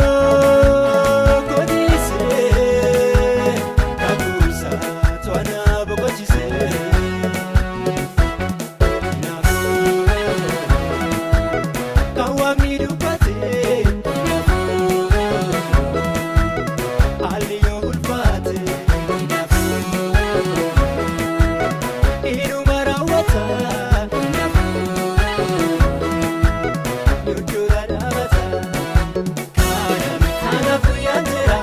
Yaaddoo koodisee kakuusa to'annaa boqochisee. Kanaafuu kan waaqni dubbatee haalli yoo ulfaate inuma raawwata dudduuba dhaabata. Kanaaf guyyaan jira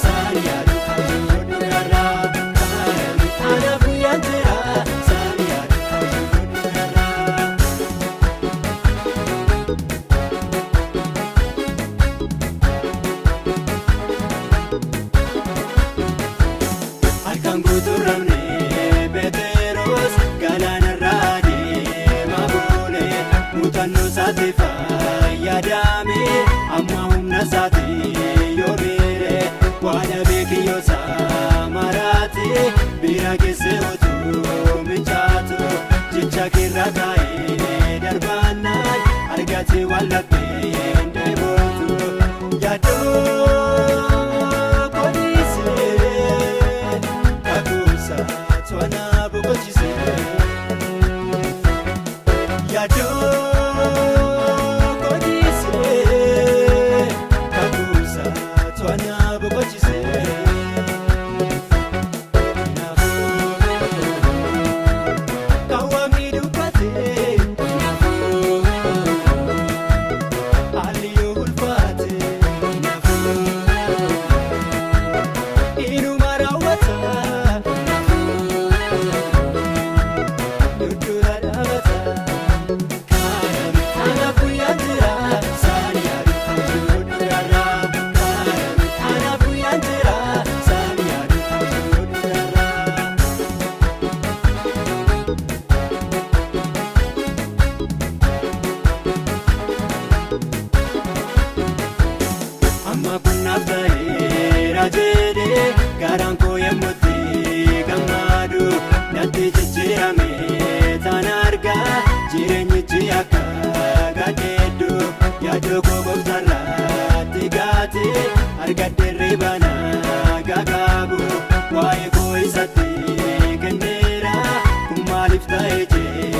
saan yaadu kan jiru durarra. Kanaaf guyyaan jira saan yaadu kan jiru durarra. Halkan guutuu ramnee Peteroos galaanarraa deemaa buune muuxannoo isaatti fayyadame amma humna isaatti yoo miire waan beekiyyoo isaa maraate bira geesse utuu michaatu jecha keerra taa'ee darbannaan argate waan lapheen deebitu yaaddoo koodisee kakuusa to'annaa boqochisee. Yaaddoo koodisee kakuusa to'annaa boqochisee. Kanaafuu kan waaqni dubbatee haalli yoo ulfaate inuma raawwata dudduuba dhaabata. Kanaaf guyyaan jira saan yaadu kan jiru durarra. Kanaaf guyyaan jira saan yaadu kan jiru durarra. Amma kunnaaf ta'eera jedhee garaan koo yemmutti gammadu natti jijjiirame taan argaa jireenyichi akka gadheeddu yaaddoo koo gooftarratti gaate argadheerri banaa gagaabu waa'ee koo isatti kenneera kun maaliif ta'e jedhe.